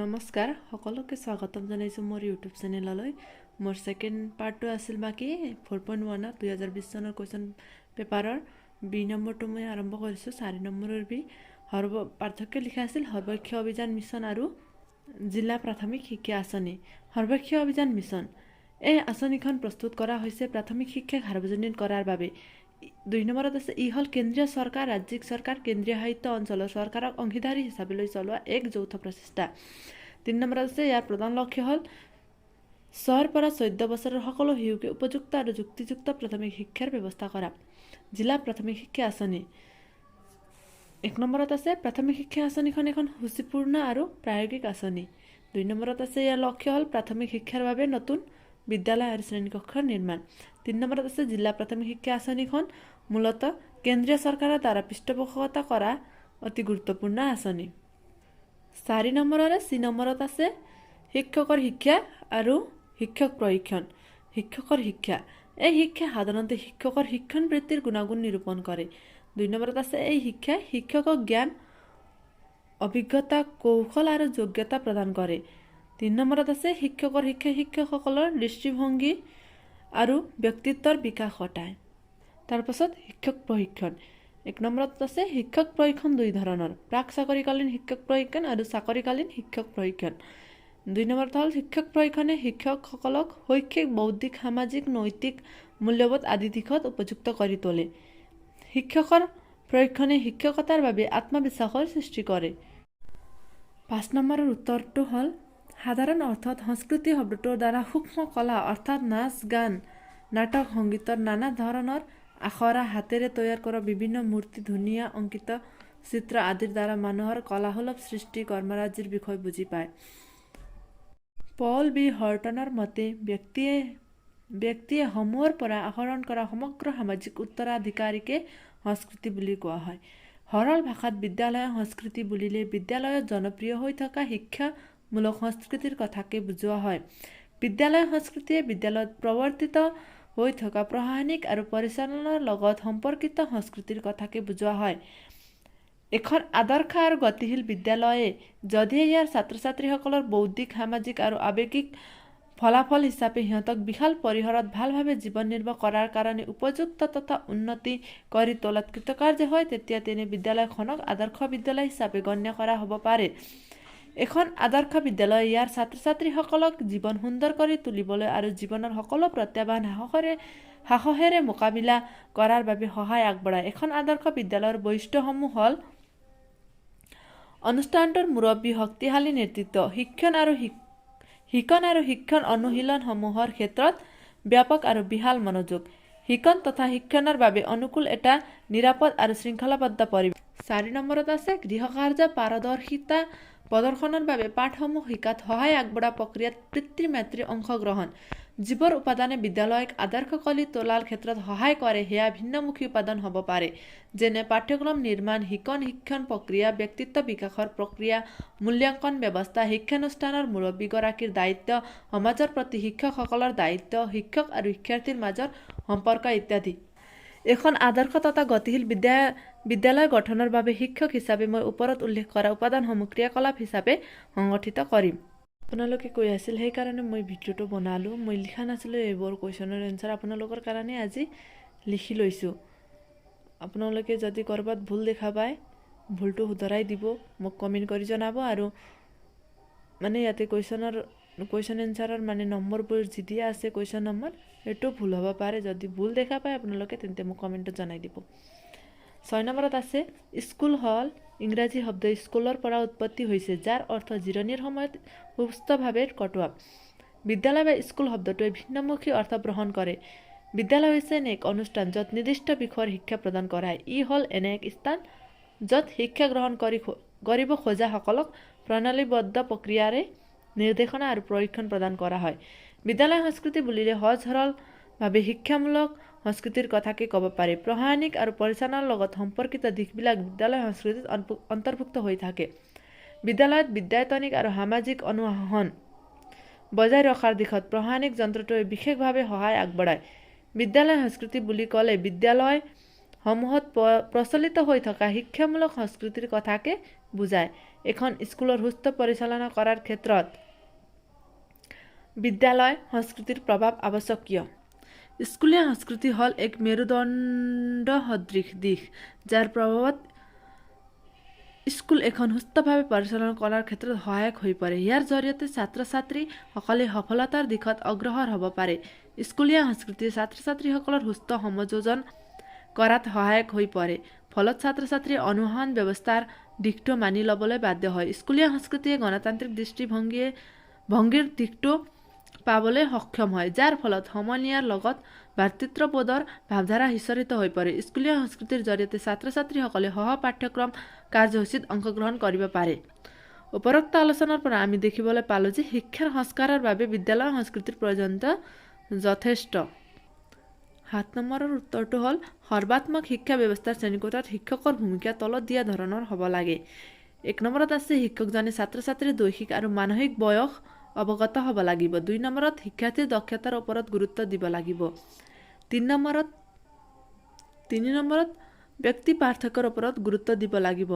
নমস্কাৰ, সকলোকে স্বাগতম জনাইছোঁ মোৰ ইউটিউব চেনেললৈ। মোৰ ছেকেণ্ড পাৰ্টটো আছিল বাকী 4.1ত 2020 চনৰ কুৱেশ্যন পেপাৰৰ বি নম্বৰটো মই আৰম্ভ কৰিছোঁ। 4 নম্বৰৰ বি সৰ্ব পাৰ্থক্য লিখা আছিল সৰ্বশিক্ষা অভিযান মিছন আৰু জিলা প্ৰাথমিক শিক্ষা আঁচনি। সৰ্বশিক্ষা অভিযান মিছন, এই আঁচনিখন প্ৰস্তুত কৰা হৈছে প্ৰাথমিক শিক্ষাক সাৰ্বজনীন কৰাৰ বাবে। 2 নম্বৰত আছে, ই হ'ল কেন্দ্ৰীয় চৰকাৰ, ৰাজ্যিক চৰকাৰ, কেন্দ্ৰীয় শাসিত অঞ্চলৰ চৰকাৰক অংশীদাৰী হিচাপে লৈ চলোৱা এক যৌথ প্ৰচেষ্টা। 3 নম্বৰত আছে, ইয়াৰ প্ৰধান লক্ষ্য হ'ল 6ৰ পৰা 14 বছৰৰ সকলো শিশুকে উপযুক্ত আৰু যুক্তিযুক্ত প্ৰাথমিক শিক্ষাৰ ব্যৱস্থা কৰা। জিলা প্ৰাথমিক শিক্ষা আঁচনি, 1 নম্বৰত আছে, প্ৰাথমিক শিক্ষা আঁচনিখন এখন সূচীপূৰ্ণ আৰু প্ৰায়োগিক আঁচনি। 2 নম্বৰত আছে, ইয়াৰ লক্ষ্য হ'ল প্ৰাথমিক শিক্ষাৰ বাবে নতুন বিদ্যালয় আৰু শ্ৰেণীকক্ষৰ নিৰ্মাণ। 3 নম্বৰত আছে, জিলা প্ৰাথমিক শিক্ষা আঁচনিখন মূলতঃ কেন্দ্ৰীয় চৰকাৰৰ দ্বাৰা পৃষ্ঠপোষকতা কৰা অতি গুৰুত্বপূৰ্ণ আঁচনি। 4 নম্বৰৰে চি নম্বৰত আছে, শিক্ষকৰ শিক্ষা আৰু শিক্ষক প্ৰশিক্ষণ। শিক্ষকৰ শিক্ষা, এই শিক্ষা সাধাৰণতে শিক্ষকৰ শিক্ষণ বৃত্তিৰ গুণাগুণ নিৰূপণ কৰে। 2 নম্বৰত আছে, এই শিক্ষাই শিক্ষকক জ্ঞান, অভিজ্ঞতা, কৌশল আৰু যোগ্যতা প্ৰদান কৰে। 3 নম্বৰত আছে, শিক্ষকৰ শিক্ষাই শিক্ষকসকলৰ দৃষ্টিভংগী আৰু ব্যক্তিত্বৰ বিকাশ ঘটায়। তাৰপাছত শিক্ষক প্ৰশিক্ষণ, 1 নম্বৰত আছে, শিক্ষক প্ৰশিক্ষণ দুই ধৰণৰ, প্ৰাক চাকৰিকালীন শিক্ষক প্ৰশিক্ষণ আৰু চাকৰিকালীন শিক্ষক প্ৰশিক্ষণ। 2 নম্বৰত হ'ল, শিক্ষক প্ৰশিক্ষণে শিক্ষকসকলক শৈক্ষিক, বৌদ্ধিক, সামাজিক, নৈতিক মূল্যবোধ আদি দিশত উপযুক্ত কৰি তোলে। শিক্ষকৰ প্ৰশিক্ষণে শিক্ষকতাৰ বাবে আত্মবিশ্বাসৰ সৃষ্টি কৰে। 5 নম্বৰৰ উত্তৰটো হ'ল, সাধাৰণ অৰ্থত সংস্কৃতি শব্দটোৰ দ্বাৰা সূক্ষ্ম কলা অৰ্থাৎ নাচ, গান, নাটক, সংগীতৰ নানা ধৰণৰ আখৰা, হাতেৰে তৈয়াৰ কৰা বিভিন্ন মূৰ্তি, ধুনীয়া অংকিত চিত্ৰ আদিৰ দ্বাৰা মানুহৰ কলাসুলভ সৃষ্টি কৰ্মৰাজিৰ বিষয় বুজি পায়। পল বি হৰ্টনৰ মতে ব্যক্তিয়ে সমূহৰ পৰা আহৰণ কৰা সমগ্ৰ সামাজিক উত্তৰাধিকাৰীকে সংস্কৃতি বুলি কোৱা হয়। সৰল ভাষাত বিদ্যালয়ৰ সংস্কৃতি বুলিলে বিদ্যালয়ত জনপ্ৰিয় হৈ থকা শিক্ষামূলক সংস্কৃতিৰ কথাকে বুজোৱা হয়। বিদ্যালয় সংস্কৃতিয়ে বিদ্যালয়ত প্ৰৱৰ্তিত হৈ থকা প্ৰশাসনিক আৰু পৰিচালনাৰ লগত সম্পৰ্কিত সংস্কৃতিৰ কথাকে বুজোৱা হয়। এখন আদৰ্শ আৰু গতিশীল বিদ্যালয়ে যদিহে ইয়াৰ ছাত্ৰ ছাত্ৰীসকলৰ বৌদ্ধিক, সামাজিক আৰু আৱেগিক ফলাফল হিচাপে সিহঁতক বিশাল পৰিসৰত ভালভাৱে জীৱন নিৰ্বাহ কৰাৰ কাৰণে উপযুক্ত তথা উন্নতি কৰি তোলাত কৃতকাৰ্য হয়, তেতিয়া তেনে বিদ্যালয়খনক আদৰ্শ বিদ্যালয় হিচাপে গণ্য কৰা হ'ব পাৰে। এখন আদৰ্শ বিদ্যালয়ে ইয়াৰ ছাত্ৰ ছাত্ৰীসকলক জীৱন সুন্দৰ কৰি তুলিবলৈ আৰু জীৱনৰ সকলো প্ৰত্যাহ্বান সাহসেৰে মোকাবিলা কৰাৰ বাবে সহায় আগবঢ়ায়। এখন আদৰ্শ বিদ্যালয়ৰ বৈশিষ্ট্যসমূহ হ'ল অনুষ্ঠানটোৰ মুৰব্বী শক্তিশালী নেতৃত্ব, শিকন আৰু শিক্ষণ অনুশীলনসমূহৰ ক্ষেত্ৰত ব্যাপক আৰু বিশাল মনোযোগ, শিকন তথা শিক্ষণৰ বাবে অনুকূল এটা নিৰাপদ আৰু শৃংখলাবদ্ধ পৰিৱেশ। 4 নম্বৰত আছে, গৃহকাৰ্য পাৰদৰ্শিতা প্ৰদৰ্শনৰ বাবে পাঠসমূহ শিকাত সহায় আগবঢ়োৱা প্ৰক্ৰিয়াত পিতৃ মাতৃৰ অংশগ্ৰহণ। যিবোৰ উপাদানে বিদ্যালয়ক আদৰ্শ কৰি তোলাৰ ক্ষেত্ৰত সহায় কৰে সেয়া ভিন্নমুখী উপাদান হ'ব পাৰে, যেনে পাঠ্যক্ৰম নিৰ্মাণ, শিকন শিক্ষণ প্ৰক্ৰিয়া, ব্যক্তিত্ব বিকাশৰ প্ৰক্ৰিয়া, মূল্যাংকন ব্যৱস্থা, শিক্ষানুষ্ঠানৰ মুৰব্বীগৰাকীৰ দায়িত্ব, সমাজৰ প্ৰতি শিক্ষকসকলৰ দায়িত্ব, শিক্ষক আৰু শিক্ষাৰ্থীৰ মাজৰ সম্পৰ্ক ইত্যাদি। এখন আদৰ্শ তথা গতিশীল বিদ্যালয় গঠনৰ বাবে শিক্ষক হিচাপে মই ওপৰত উল্লেখ কৰা উপাদানসমূহ ক্ৰিয়াকলাপ হিচাপে সংগঠিত কৰিম। আপোনালোকে কৈ আছিল, সেইকাৰণে মই ভিডিঅ'টো বনালোঁ। মই লিখা নাছিলোঁ এইবোৰ কুৱেশ্যনৰ এনচাৰ, আপোনালোকৰ কাৰণে আজি লিখি লৈছোঁ। আপোনালোকে যদি ক'ৰবাত ভুল দেখা পায়, ভুলটো শুধৰাই দিব, মোক কমেণ্ট কৰি জনাব। আৰু মানে ইয়াতে কুৱেশ্যন এনচাৰৰ মানে নম্বৰবোৰ যি দিয়া আছে কুৱেশ্যন নম্বৰ, সেইটো ভুল হ'ব পাৰে। যদি ভুল দেখা পায় আপোনালোকে, তেন্তে মোক কমেণ্টত জনাই দিব। 6 নম্বৰত আছে, স্কুল হ'ল ইংৰাজী শব্দ স্কুলৰ পৰা উৎপত্তি হৈছে, যাৰ অৰ্থ জিৰণিৰ সময়ত সুস্থভাৱে কটোৱা। বিদ্যালয় বা স্কুল শব্দটোৱে ভিন্নমুখী অৰ্থ গ্ৰহণ কৰে। বিদ্যালয় হৈছে এনে এক অনুষ্ঠান য'ত নিৰ্দিষ্ট বিষয়ৰ শিক্ষা প্ৰদান কৰা হয়। ই হ'ল এনে এক স্থান য'ত শিক্ষা গ্ৰহণ কৰিব খোজাসকলক প্ৰণালীবদ্ধ প্ৰক্ৰিয়াৰে নিৰ্দেশনা আৰু প্ৰশিক্ষণ প্ৰদান কৰা হয়। বিদ্যালয় সংস্কৃতি বুলিলে সহজ সৰলভাৱে শিক্ষামূলক সংস্কৃতিৰ কথাকে ক'ব পাৰি। প্ৰশাসনিক আৰু পৰিচালনাৰ লগত সম্পৰ্কিত দিশবিলাক বিদ্যালয় সংস্কৃতিত অন্তৰ্ভুক্ত হৈ থাকে। বিদ্যালয়ত বিদ্যায়তনিক আৰু সামাজিক অনুশাসন বজাই ৰখাৰ দিশত প্ৰশাসনিক যন্ত্ৰটোৱে বিশেষভাৱে সহায় আগবঢ়ায়। বিদ্যালয় সংস্কৃতি বুলি ক'লে বিদ্যালয়সমূহত প্ৰচলিত হৈ থকা শিক্ষামূলক সংস্কৃতিৰ কথাকে বুজায়। এখন স্কুলৰ সুস্থ পৰিচালনা কৰাৰ ক্ষেত্ৰত বিদ্যালয় সংস্কৃতিৰ প্ৰভাৱ আৱশ্যকীয়। স্কুলীয়া সংস্কৃতি হ'ল এক মেৰুদণ্ড সদৃশ দিশ, যাৰ প্ৰভাৱত স্কুল এখন সুস্থভাৱে পৰিচালনা কৰাৰ ক্ষেত্ৰত সহায়ক হৈ পৰে। ইয়াৰ জৰিয়তে ছাত্ৰ ছাত্ৰীসকলে সফলতাৰ দিশত অগ্ৰসৰ হ'ব পাৰে। স্কুলীয়া সংস্কৃতিয়ে ছাত্ৰ ছাত্ৰীসকলৰ সুস্থ সমযোজন কৰাত সহায়ক হৈ পৰে। ফলত ছাত্ৰ ছাত্ৰীয়ে অনুশাসন ব্যৱস্থাৰ দিশটো মানি ল'বলৈ বাধ্য হয়। স্কুলীয়া সংস্কৃতিয়ে গণতান্ত্ৰিক দৃষ্টিভংগীয়ে ভংগীৰ দিশটো পাবলৈ সক্ষম হয়, যাৰ ফলত সমনীয়াৰ লগত ভাতৃত্ববোধৰ ভাৱধাৰা সিঁচৰিত হৈ পৰে। স্কুলীয়া সংস্কৃতিৰ জৰিয়তে ছাত্ৰ ছাত্ৰীসকলে সহ পাঠ্যক্ৰম কাৰ্যসূচীত অংশগ্ৰহণ কৰিব পাৰে। উপৰোক্ত আলোচনাৰ পৰা আমি দেখিবলৈ পালোঁ যে শিক্ষাৰ সংস্কাৰৰ বাবে বিদ্যালয় সংস্কৃতিৰ প্ৰয়োজনীয়তা যথেষ্ট। 7 নম্বৰৰ উত্তৰটো হ'ল, সৰ্বাত্মক শিক্ষা ব্যৱস্থাৰ শ্ৰেণীকোঠাত শিক্ষকৰ ভূমিকা তলত দিয়া ধৰণৰ হ'ব লাগে। 1 নম্বৰত আছে, শিক্ষকজনে ছাত্ৰ ছাত্ৰীৰ দৈহিক আৰু মানসিক বয়স অৱগত হ'ব লাগিব। 2 নম্বৰত, শিক্ষাৰ্থীৰ দক্ষতাৰ ওপৰত গুৰুত্ব দিব লাগিব। 3 নম্বৰত, ব্যক্তি পাৰ্থক্যৰ ওপৰত গুৰুত্ব দিব লাগিব।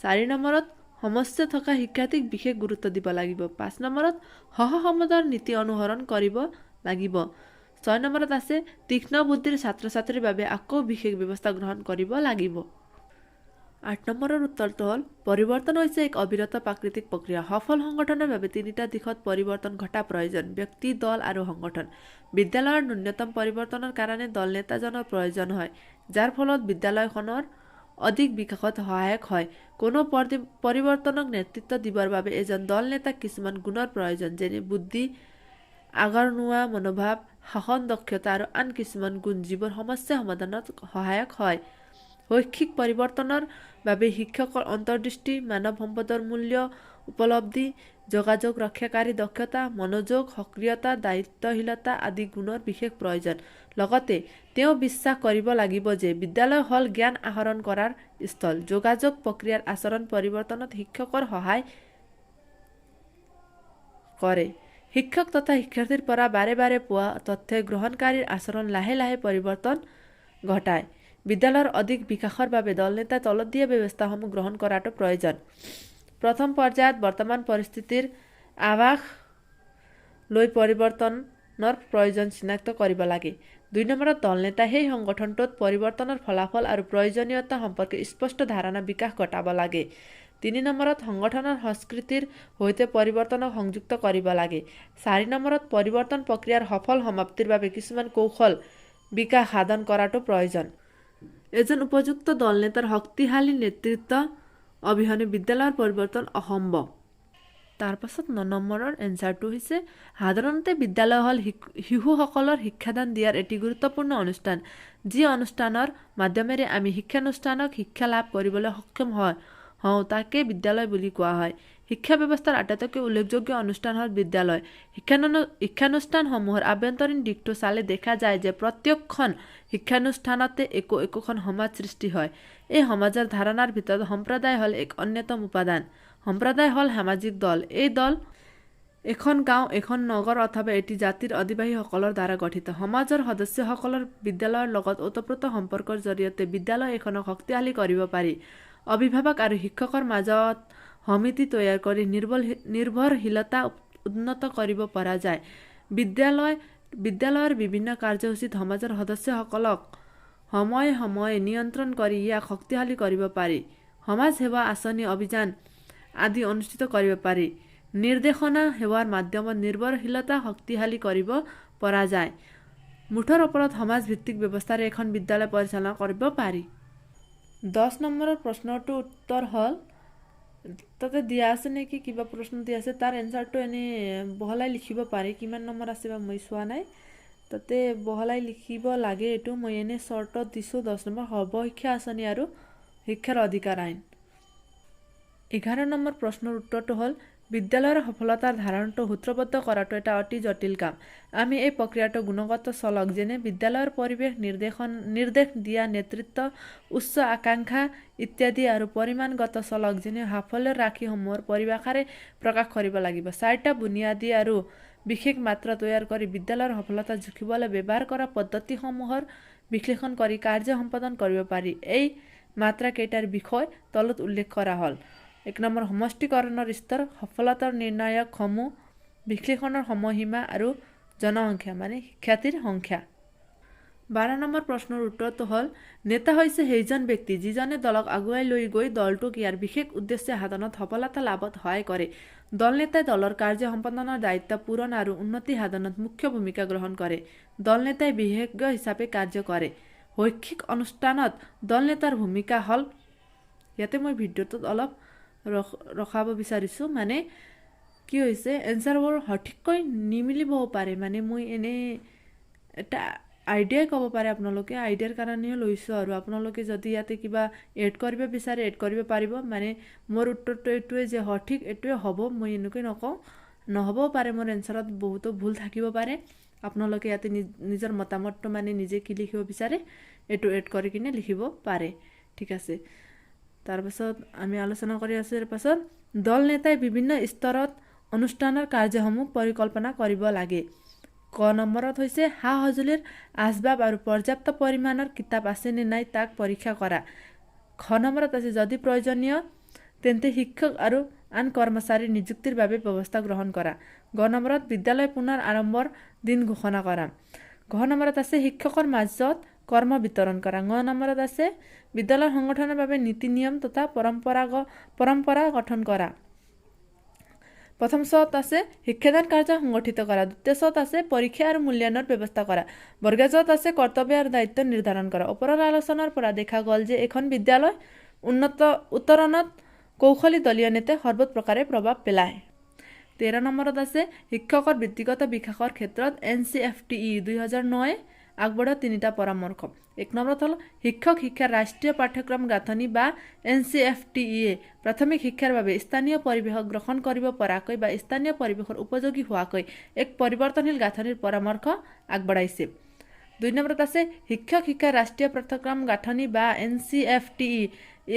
4 নম্বৰত, সমস্যা থকা শিক্ষাৰ্থীক বিশেষ গুৰুত্ব দিব লাগিব। 5 নম্বৰত, সহসমতাৰ নীতি অনুসৰণ কৰিব লাগিব। 6 নম্বৰত আছে, তীক্ষ্ণ বুদ্ধিৰ ছাত্ৰ ছাত্ৰীৰ বাবে আকৌ বিশেষ ব্যৱস্থা গ্ৰহণ কৰিব লাগিব। 8 নম্বৰৰ উত্তৰটো হ'ল, পৰিৱৰ্তন হৈছে এক অবিৰত প্ৰাকৃতিক প্ৰক্ৰিয়া। সফল সংগঠনৰ বাবে 3টা দিশত পৰিৱৰ্তন ঘটা প্ৰয়োজন: ব্যক্তি, দল আৰু সংগঠন। বিদ্যালয়ৰ ন্যূনতম পৰিৱৰ্তনৰ কাৰণে দল নেতাজনৰ প্ৰয়োজন হয়, যাৰ ফলত বিদ্যালয়খনৰ অধিক বিকাশত সহায়ক হয়। কোনো পৰিৱৰ্তনক নেতৃত্ব দিবৰ বাবে এজন দল নেতাক কিছুমান গুণৰ প্ৰয়োজন, যেনে বুদ্ধি, আগৰণুৱা মনোভাৱ, শাসন দক্ষতা আৰু আন কিছুমান গুণ, যিবোৰ সমস্যা সমাধানত সহায়ক হয়। শৈক্ষিক পৰিৱৰ্তনৰ বাবে শিক্ষকৰ অন্তৰ্দৃষ্টি, মানৱ সম্পদৰ মূল্য উপলব্ধি, যোগাযোগ ৰক্ষাকাৰী দক্ষতা, মনোযোগ, সক্ৰিয়তা, দায়িত্বশীলতা আদি গুণৰ বিশেষ প্ৰয়োজন। লগতে তেওঁ বিশ্বাস কৰিব লাগিব যে বিদ্যালয় হ'ল জ্ঞান আহৰণ কৰাৰ স্থল। যোগাযোগ প্ৰক্ৰিয়াৰ আচৰণ পৰিৱৰ্তনত শিক্ষকৰ সহায় কৰে। শিক্ষক তথা শিক্ষাৰ্থীৰ পৰা বাৰে বাৰে পোৱা তথ্যই গ্ৰহণকাৰীৰ আচৰণ লাহে লাহে পৰিৱৰ্তন ঘটায়। বিদ্যালয়ৰ অধিক বিকাশৰ বাবে দলনেতাই তলত দিয়া ব্যৱস্থাসমূহ গ্ৰহণ কৰাটো প্ৰয়োজন। প্ৰথম পৰ্যায়ত বৰ্তমান পৰিস্থিতিৰ আভাস লৈ পৰিৱৰ্তনৰ প্ৰয়োজন চিনাক্ত কৰিব লাগে। 2 নম্বৰত, দলনেতাই সেই সংগঠনটোত পৰিৱৰ্তনৰ ফলাফল আৰু প্ৰয়োজনীয়তা সম্পৰ্কে স্পষ্ট ধাৰণা বিকাশ ঘটাব লাগে। 3 নম্বৰত, সংগঠনৰ সংস্কৃতিৰ সৈতে পৰিৱৰ্তনক সংযুক্ত কৰিব লাগে। 4 নম্বৰত, পৰিৱৰ্তন প্ৰক্ৰিয়াৰ সফল সমাপ্তিৰ বাবে কিছুমান কৌশল বিকাশ সাধন কৰাটো প্ৰয়োজন। এজন উপযুক্ত দলনেতাৰ শক্তিশালী নেতৃত্ব অবিহনে বিদ্যালয়ৰ পৰিৱৰ্তন অসম্ভৱ। তাৰপাছত 9 নম্বৰৰ এনচাৰটো হৈছে, সাধাৰণতে বিদ্যালয় হ'ল শিশুসকলৰ শিক্ষাদান দিয়াৰ এটি গুৰুত্বপূৰ্ণ অনুষ্ঠান। যি অনুষ্ঠানৰ মাধ্যমেৰে আমি শিক্ষানুষ্ঠানক শিক্ষা লাভ কৰিবলৈ সক্ষম হওঁ, তাকে বিদ্যালয় বুলি কোৱা হয়। শিক্ষা ব্যৱস্থাৰ আটাইতকৈ উল্লেখযোগ্য অনুষ্ঠান হ'ল বিদ্যালয়। শিক্ষানুষ্ঠানসমূহৰ আভ্যন্তৰীণ দিশটো চালে দেখা যায় যে প্ৰত্যেকখন শিক্ষানুষ্ঠানতে একো একোখন সমাজ সৃষ্টি হয়। এই সমাজৰ ধাৰণাৰ ভিতৰত সম্প্ৰদায় হ'ল এক অন্যতম উপাদান। সম্প্ৰদায় হ'ল সামাজিক দল। এই দল এখন গাঁও, এখন নগৰ অথবা এটি জাতিৰ অধিবাসীসকলৰ দ্বাৰা গঠিত। সমাজৰ সদস্যসকলৰ বিদ্যালয়ৰ লগত ওতপ্ৰোত সম্পৰ্কৰ জৰিয়তে বিদ্যালয় এখনক শক্তিশালী কৰিব পাৰি। অভিভাৱক আৰু শিক্ষকৰ মাজত সমিতি তৈয়াৰ কৰি নিৰ্ভৰশীলতা উন্নত কৰিব পৰা যায়। বিদ্যালয়ৰ বিভিন্ন কাৰ্যসূচীত সমাজৰ সদস্যসকলক সময়ে সময়ে নিয়ন্ত্ৰণ কৰি ইয়াক শক্তিশালী কৰিব পাৰি। সমাজ সেৱা আঁচনি, অভিযান আদি অনুষ্ঠিত কৰিব পাৰি। নিৰ্দেশনা সেৱাৰ মাধ্যমত নিৰ্ভৰশীলতা শক্তিশালী কৰিব পৰা যায়। মুঠৰ ওপৰত সমাজভিত্তিক ব্যৱস্থাৰে এখন বিদ্যালয় পৰিচালনা কৰিব পাৰি। 10 নম্বৰৰ প্ৰশ্নটোৰ উত্তৰ হ'ল, তাতে দিয়া আছে নেকি কিবা প্ৰশ্ন দিয়া আছে, তাৰ এনচাৰটো এনেই বহলাই লিখিব পাৰি। কিমান নম্বৰ আছে বা মই চোৱা নাই, তাতে বহলাই লিখিব লাগে। এইটো মই এনেই চৰ্টত দিছোঁ। 10 নম্বৰ, সৰ্বশিক্ষা আঁচনি আৰু শিক্ষাৰ অধিকাৰ আইন। 11 নম্বৰ প্ৰশ্নৰ উত্তৰটো হ'ল, বিদ্যালয়ৰ সফলতাৰ ধাৰণাটো সূত্ৰবদ্ধ কৰাটো এটা অতি জটিল কাম। আমি এই প্ৰক্ৰিয়াটো গুণগত চলক, যেনে বিদ্যালয়ৰ পৰিৱেশ, নিৰ্দেশ দিয়া নেতৃত্ব, উচ্চ আকাংক্ষা ইত্যাদি আৰু পৰিমাণগত চলক, যেনে সাফল্যৰ ৰাশিসমূহৰ পৰিভাষাৰে প্ৰকাশ কৰিব লাগিব। 4টা বুনিয়াদী আৰু বিশেষ মাত্ৰা তৈয়াৰ কৰি বিদ্যালয়ৰ সফলতা জুখিবলৈ ব্যৱহাৰ কৰা পদ্ধতিসমূহৰ বিশ্লেষণ কৰি কাৰ্য সম্পাদন কৰিব পাৰি। এই মাত্ৰা কেইটাৰ বিষয় তলত উল্লেখ কৰা হ'ল। এক নম্বৰ সমষ্টিকৰণৰ স্তৰ, সফলতাৰ নিৰ্ণায়কসমূহ, বিশ্লেষণৰ সময়সীমা আৰু জনসংখ্যা মানে শিক্ষাৰ্থীৰ সংখ্যা। 12 নম্বৰ প্ৰশ্নৰ উত্তৰটো হ'ল, নেতা হৈছে সেইজন ব্যক্তি যিজনে দলক আগুৱাই লৈ গৈ দলটোক ইয়াৰ বিশেষ উদ্দেশ্য সাধনত সফলতা লাভত সহায় কৰে। দল নেতাই দলৰ কাৰ্য সম্পাদনৰ দায়িত্ব পূৰণ আৰু উন্নতি সাধনত মুখ্য ভূমিকা গ্ৰহণ কৰে। দল নেতাই বিশেষজ্ঞ হিচাপে কাৰ্য কৰে। শৈক্ষিক অনুষ্ঠানত দল নেতাৰ ভূমিকা হ'ল, ইয়াতে মই ভিডিঅ'টোত অলপ ৰখাব বিচাৰিছোঁ, মানে কি হৈছে, এনচাৰবোৰ সঠিককৈ নিমিলিবও পাৰে। মানে মই এনেই এটা আইডিয়াই ক'ব পাৰে আপোনালোকে, আইডিয়াৰ কাৰণেও লৈছোঁ আৰু আপোনালোকে যদি ইয়াতে কিবা এড কৰিব বিচাৰে, এড কৰিব পাৰিব। মানে মোৰ উত্তৰটো এইটোৱে যে সঠিক এইটোৱে হ'ব, মই এনেকৈ নকওঁ, নহ'বও পাৰে, মোৰ এনচাৰত বহুতো ভুল থাকিব পাৰে। আপোনালোকে ইয়াতে নিজৰ মতামতটো, মানে নিজে কি লিখিব বিচাৰে, এইটো এড কৰি কিনে লিখিব পাৰে। ঠিক আছে, তাৰপাছত আমি আলোচনা কৰি আছোঁ। ইয়াৰ পাছত দল নেতাই বিভিন্ন স্তৰত অনুষ্ঠানৰ কাৰ্যসমূহ পৰিকল্পনা কৰিব লাগে। ক নম্বৰত হৈছে সা সঁজুলিৰ আচবাব আৰু পৰ্যাপ্ত পৰিমাণৰ কিতাপ আছে নে নাই তাক পৰীক্ষা কৰা। খ নম্বৰত আছে যদি প্ৰয়োজনীয় তেন্তে শিক্ষক আৰু আন কৰ্মচাৰীৰ নিযুক্তিৰ বাবে ব্যৱস্থা গ্ৰহণ কৰা। গ নম্বৰত বিদ্যালয় পুনৰ আৰম্ভৰ দিন ঘোষণা কৰা। ঘ নম্বৰত আছে শিক্ষকৰ মাজত কৰ্ম বিতৰণ কৰা। ঙ নম্বৰত আছে বিদ্যালয় সংগঠনৰ বাবে নীতি নিয়ম তথা পৰম্পৰা গঠন কৰা। প্ৰথম চত আছে শিক্ষাদান কাৰ্য সংগঠিত কৰা। দ্বিতীয় চত আছে পৰীক্ষা আৰু মূল্যায়নৰ ব্যৱস্থা কৰা। বৰ্গজত আছে কৰ্তব্য আৰু দায়িত্ব নিৰ্ধাৰণ কৰা। ওপৰৰ আলোচনাৰ পৰা দেখা গ'ল যে এখন বিদ্যালয় উন্নত উত্তৰণত কৌশলী দলীয় নেতাই সৰ্বতপ্ৰকাৰে প্ৰভাৱ পেলায়। 13 নম্বৰত আছে শিক্ষকৰ বৃত্তিগত বিকাশৰ ক্ষেত্ৰত এনচিএফটিই 2009 আগবঢ়োৱা তিনিটা পৰামৰ্শ। এক নম্বৰত হ'ল শিক্ষক শিক্ষাৰ ৰাষ্ট্ৰীয় পাঠ্যক্ৰম গাঁথনি বা এনচিএফটিইয়ে প্ৰাথমিক শিক্ষাৰ বাবে স্থানীয় পৰিৱেশক গ্ৰহণ কৰিব পৰাকৈ বা স্থানীয় পৰিৱেশৰ উপযোগী হোৱাকৈ এক পৰিৱৰ্তনশীল গাঁথনিৰ পৰামৰ্শ আগবঢ়াইছে। দুই নম্বৰত আছে শিক্ষক শিক্ষাৰ ৰাষ্ট্ৰীয় পাঠ্যক্ৰম গাঁথনি বা এনচিএফটিই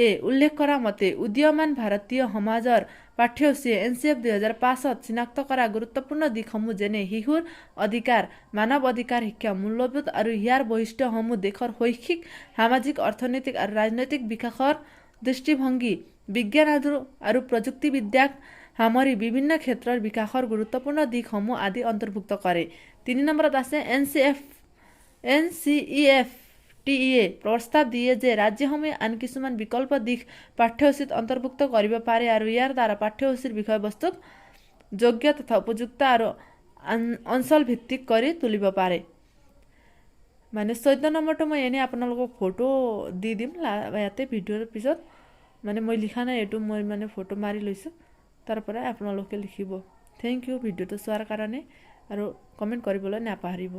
এ উল্লেখ কৰা মতে উদীয়মান ভাৰতীয় সমাজৰ পাঠ্যসূচীয়ে এনচিএফ 2005ত চিনাক্ত কৰা গুৰুত্বপূৰ্ণ দিশসমূহ যেনে শিশুৰ অধিকাৰ, মানৱ অধিকাৰ, শিক্ষা মূল্যবোধ আৰু ইয়াৰ বৈশিষ্ট্যসমূহ, দেশৰ শৈক্ষিক, সামাজিক, অৰ্থনৈতিক আৰু ৰাজনৈতিক বিকাশৰ দৃষ্টিভংগী, বিজ্ঞান আৰু প্ৰযুক্তিবিদ্যাক সামৰি বিভিন্ন ক্ষেত্ৰৰ বিকাশৰ গুৰুত্বপূৰ্ণ দিশসমূহ আদি অন্তৰ্ভুক্ত কৰে। তিনি নম্বৰত আছে এনচিইএফ টিইয়ে প্ৰস্তাৱ দিয়ে যে ৰাজ্যসমূহে আন কিছুমান বিকল্প দিশ পাঠ্যসূচীত অন্তৰ্ভুক্ত কৰিব পাৰে আৰু ইয়াৰ দ্বাৰা পাঠ্যসূচীৰ বিষয়বস্তুক যোগ্য তথা উপযুক্ত আৰু অঞ্চলভিত্তিক কৰি তুলিব পাৰে। মানে 14 নম্বৰটো মই এনেই আপোনালোকক ফটো দি দিম ইয়াতে ভিডিঅ'ৰ পিছত। মানে মই লিখা নাই এইটো, মই মানে ফটো মাৰি লৈছোঁ, তাৰ পৰাই আপোনালোকে লিখিব। Thank U ভিডিঅ'টো চোৱাৰ কাৰণে আৰু কমেণ্ট কৰিবলৈ নাপাহৰিব।